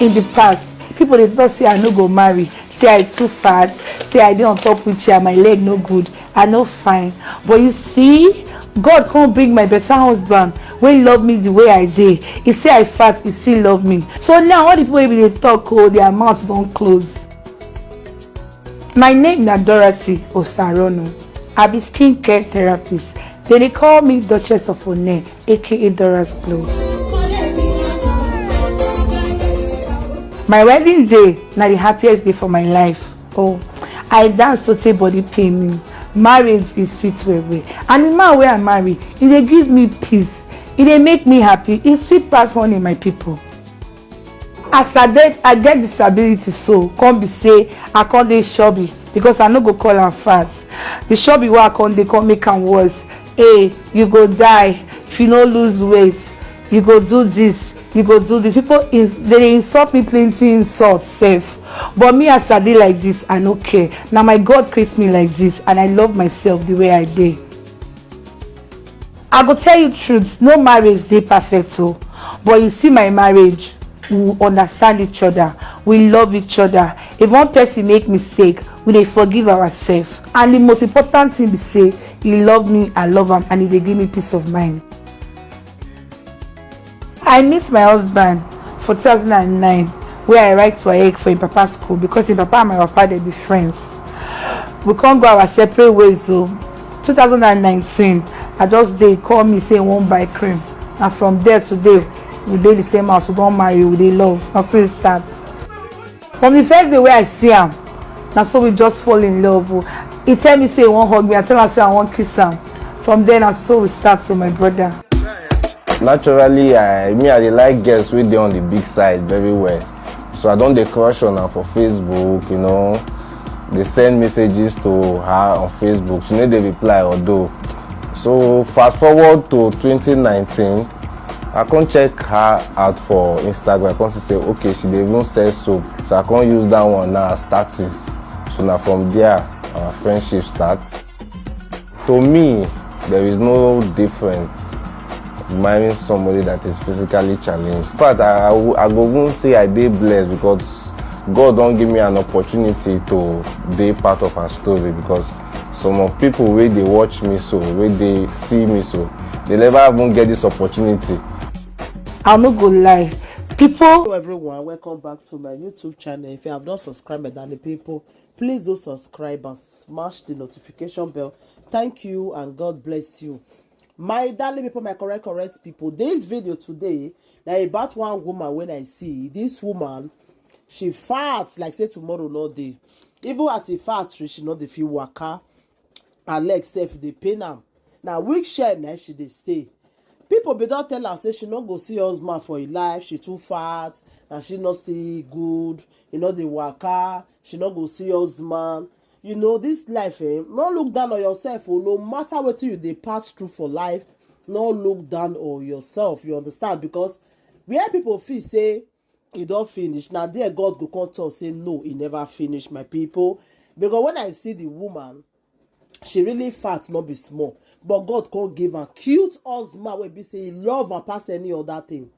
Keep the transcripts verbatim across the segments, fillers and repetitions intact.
In the past, people dey talk say I no go marry, say I too fat, say I dey on top wheelchair, my leg no good, I no fine. But you see, God come bring my better husband wey love me the way I dey. He say I fat, he still love me. So now all the people wey be dey talk, oh, their mouth don close. My name na Dorothy Osaronu. I be skincare therapist. They dey call me Duchess of One, A K A Dora's Glow. My wedding day na the happiest day for my life. Oh, I dance sotey body pain me. Marriage is sweet well well. And the man wey I marry, he dey give me peace. He dey make me happy. He sweet pass honey, my people. As I dey, I get disability, so come be say I come dey chubby, because I no go call am fat. The chubby wey I come dey come make am worse. Hey, you go die if you no lose weight. You go do this, you go do this. People ins-, they dey insult me plenty insult sef. But me, as I dey like this, I no care. Na my God create me like this, and I love myself the way I dey. I go tell you truth, no marriage dey perfect o. But you see my marriage, we understand each other, we love each other. If one person make mistake, we dey forgive ourselves. And the most important thing be say, he love me, I love am, and he dey give me peace of mind. I meet my husband for two thousand and nine, where I write WAEC for him papa school, because him papa and my papa, they be friends. We can't go our separate ways. So two thousand and nineteen, I just, they call me, say he won't buy cream. And from there today, we dey the same house, we don't marry, we dey love. And so it starts. From the first day where I see him, na so we just fall in love. Oh. He tell me say he won't hug me. I tell him say I won't kiss him. From then, na so we start to, my brother. Naturally, I, me, I dey like girls wey dey on the big side very well. So I don dey crush on her for Facebook, you know. Dey send messages to her on Facebook. She no dey reply, although. So fast forward to twenty nineteen, I come check her out for Instagram. I come see say, okay, she dey even sell soap. So I come use that one now as tactics. So na from there our friendship start. To me, there is no difference admiring somebody that is physically challenged. In fact, I, I, I go even say I dey blessed because God don give me an opportunity to be part of her story, because some of people wey dey watch me so, wey dey see me so, they never even get this opportunity. I no go lie. People. Hello everyone, welcome back to my YouTube channel. If you have not subscribed, my darling people, please do subscribe and smash the notification bell. Thank you and God bless you. My darling people, my correct, correct people, this video today, now about one woman when I see this woman, she fat like say tomorrow no day. Even as she fat, she no dey feel waka. Her leg sef dey pain am. Na wheelchair na she dey stay. People bin don tell am say she no go see husband for her life, she too fat, na she no see good, e no dey waka, she no go see husband. You know, this life, eh, no look down on yourself o. No matter wetin you dey pass through for life, no look down on yourself. You understand? Because where people feel say e don finish, na there God go come talk say no, e never finish, my people. Because when I see the woman, she really fat, no be small. But God come give her cute husband wey be say he love am pass any other thing.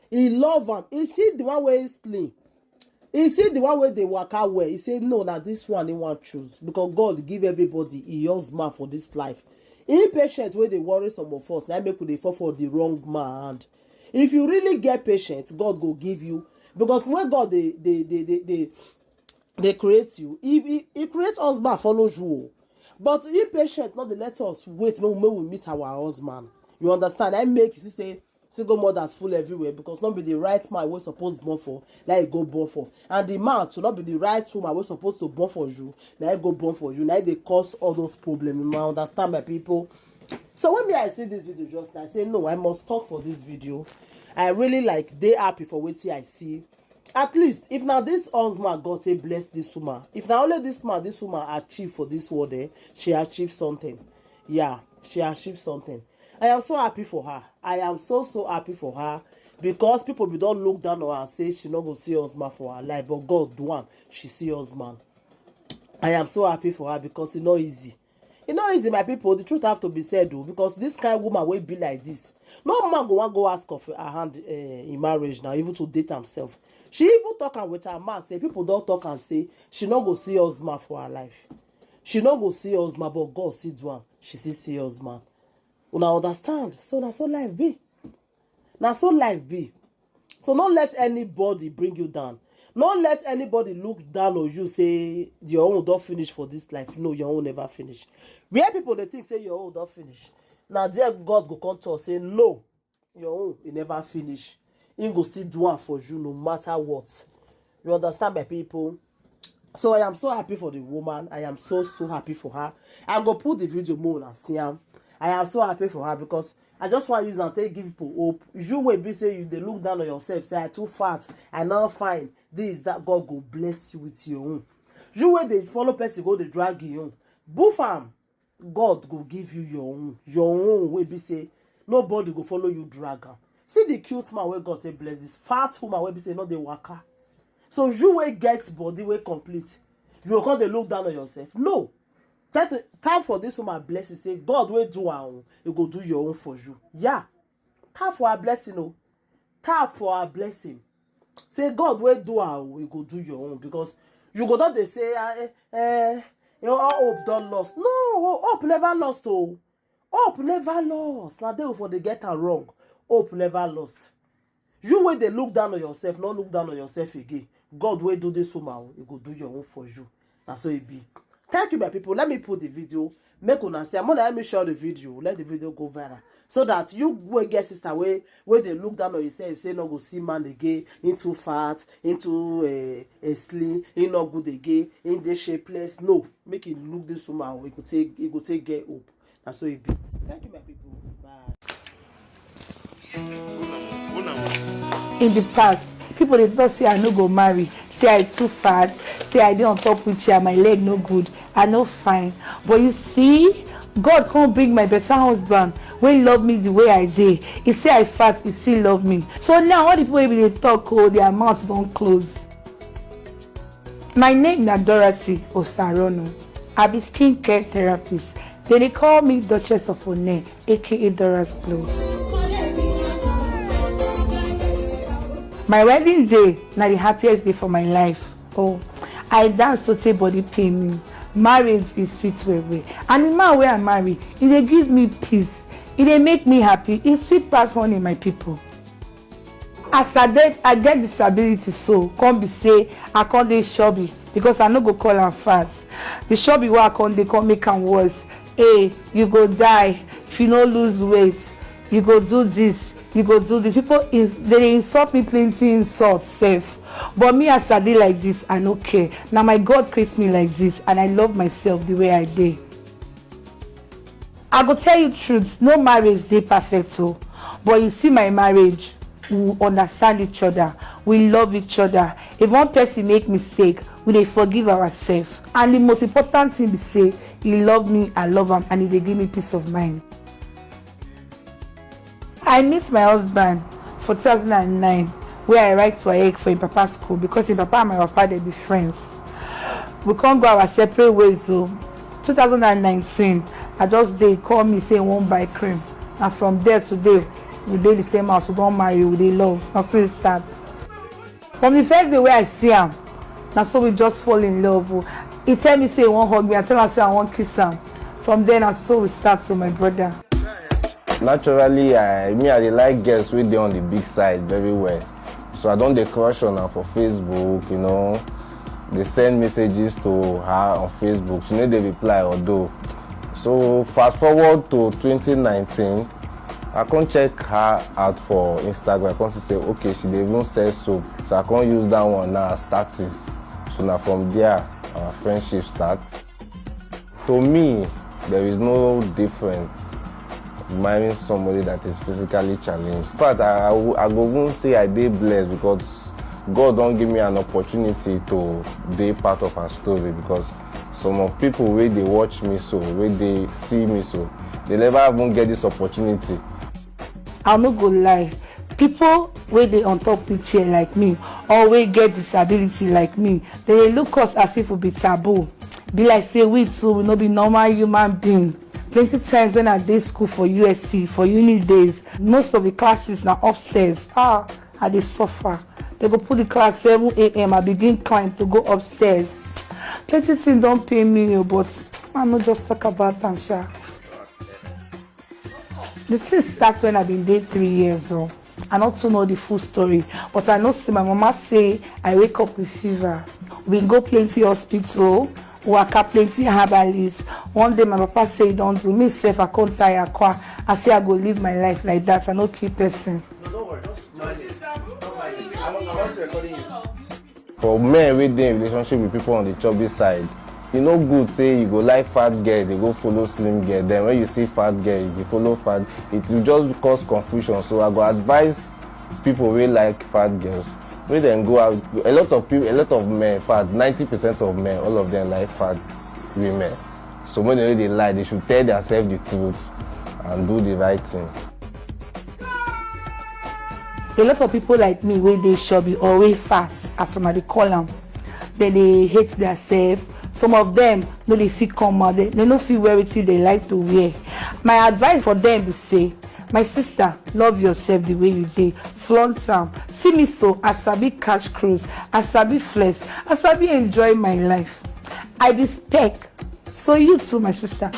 He love am. He see the one wey slim. He see the one wey dey waka well. He say no, na this one he wan choose because God give everybody e husband for this life. Impatient wey dey worry some of us na make we dey fall for the wrong man hand. If you really get patience, God go give you, because when God dey dey dey dey dey dey create you, he he he create husband follow you o. But impatient no dey let us wait make we make we meet our husband. You understand? I make you see say single mothers full everywhere because no be the right man wey suppose born for na e go born for, and the man too no be the right woman wey suppose to born for you na e go born for you, na e dey cause all those problems. Una understand, my people? So when me I see this video just now, I say no, I must talk for this video. I really like dey happy for wetin I see. At least if na this husband God take bless this woman, if na only this man this woman achieve for this world, eh, she achieve something. Yeah, she achieve something. I am so happy for her. I am so so happy for her because people bin don look down on her and say she no go see husband for her life, but God do am, she see husband. I am so happy for her because e no easy. E no easy, my people. The truth have to be said o, because this kind woman wey be like this, No man go wan go ask of her hand, eh, in marriage now, even to date himself. She even talk am with her mouth say people don talk and say she no go see husband for her life. She no go see husband, but God still do am. She still see husband. Una understand? So na so life be. Na so life be. So no let anybody bring you down. No let anybody look down on you, say your own don finish for this life. No, your own never finish. Where people dey think say your own don finish, na there God go come talk say no, your own e never finish. He go still do am for you no matter what. You understand, my people? So I am so happy for the woman. I am so, so happy for her. I go put the video more and see am. I am so happy for her because I just wan use am take give people hope. You wey be say you dey look down on yourself, say I too fat, I no fine, this, that, God go bless you with your own. You wey dey follow person go dey drag your own, boof am. God go give you your own, your own wey be say nobody go follow you drag am. See the cute man wey God take bless, this fat woman wey be say no dey waka. So you wey get body wey complete, you go come dey look down on yourself. No. Thank, thank for this woman blessing. Say God wey do her own, he go do your own for you. Yeah. Thank for her blessing, oh. Thank for her blessing. Say God wey do her, oh, he go do your own, because you go don dey say, ah, eh, eh, your hope don lost. No, hope never lost, oh. Hope never lost. Na dey for dey get am wrong. Hope never lost. You wey dey look down on yourself, no look down on yourself again. God wey do this woman, oh, he go do your own for you. Na so e be. Thank you, my people. Let me put the video. Make una see am. Una help me share the video. Let the video go viral. So that you wey get sister wey, wey dey look down on yourself, say no go see man again, he too fat, he too, eh, eh, slim, he no good again, he dey shapeless. No, make he look this woman, he go take, he go take get hope. Na so e be. Thank you, my people. Bye. In the past, people dey talk say I no go marry, say I too fat, say I dey on top wheelchair, my leg no good, I no fine. But you see, God come bring my better husband wey love me the way I dey. He say I fat, he still love me. So now all the people wey be dey talk, oh, their mouth don close. My name na Dorothy Osaronu. I be skincare therapist. They dey call me Duchess of One, A K A Dora's Glow. My wedding day na the happiest day for my life. Oh, I dance sotey body pain me. Marriage is sweet well well. And the man wey I marry, he dey give me peace. He dey make me happy. He sweet pass honey, my people. As I dey, I get disability, so come be say I come dey chubby, because I no go call am fat. The chubby wey I come dey come make am worse. Hey, you go die if you no lose weight. You go do this, you go do this. People ins-, they dey insult me plenty insult sef. But me, as I dey like this, I no care. Na my God create me like this, and I love myself the way I dey. I go tell you truth, no marriage dey perfect o. But you see my marriage, we understand each other, we love each other. If one person make mistake, we dey forgive ourselves. And the most important thing be say, he love me, I love am, and he dey give me peace of mind. I meet my husband for two thousand and nine, where I write WAEC for him papa school, because him papa and my papa, they be friends. We can't go our separate ways. So two thousand and nineteen, I just, they call me, say, he won't buy cream. And from there today, we dey the same house, we don't marry, we dey love. And so it starts. From the first day where I see him, na so we just fall in love. Oh. He tell me, say, he won't hug me. I tell him, say, I won't kiss him. From then, na so we start to, my brother. Naturally, I, me, I dey like girls wey dey on the big side very well. So I don dey crush on her for Facebook, you know. Dey send messages to her on Facebook. She no dey reply, although. So fast forward to twenty nineteen, I come check her out for Instagram. I come see say, okay, she dey even sell soap. So I come use that one now as tactics. So na from there, our friendship start. To me, there is no difference marrying somebody that is physically challenged. In fact, I, I, w-, I go even say I dey blessed because God don give me an opportunity to be part of her story, because some of people wey dey watch me so, wey dey see me so, they never even get this opportunity. I no go lie, people wey dey on top wheelchair like me, or wey get disability like me, they dey look us as if we be taboo. Be like say we too, we no be normal human being. Plenty times when I dey school for U S T, for uni days, most of the classes na upstairs. Ah, I dey suffer. They go put the class seven a m. I begin climb to go upstairs. Plenty things don pay me o, but I no just talk about am sha. The thing start when I been dey three years old. I no too know the full story, but I know say my mama say I wake up with fever. We go plenty hospital, waka plenty herbalist. One day my papa say e don do me sef, I come tire kwa. I say I go live my life like that, I no kill person. For men wey dey in relationship with people on the chubby side, e no good say you go like fat girl dey go follow slim girl, then when you see fat girl you dey follow fat, it will just cause confusion. So I go advise people wey like fat girls, make dem go out. A lot of people, a lot of men, in fact ninety percent of men, all of them like fat women. So when they dey lie, they should tell themselves the truth and do the right thing. A lot of people like me wey dey chubby or wey fat, as una dey call am, dem dey hate their self. Some of them no dey fit come out, they, they no fit wear wetin they like to wear. My advice for them be say, my sister, love yourself the way you dey, flaunt am. See me so, I sabi catch cruise, I sabi flex, I sabi enjoy my life. I be spec, so you too, my sister.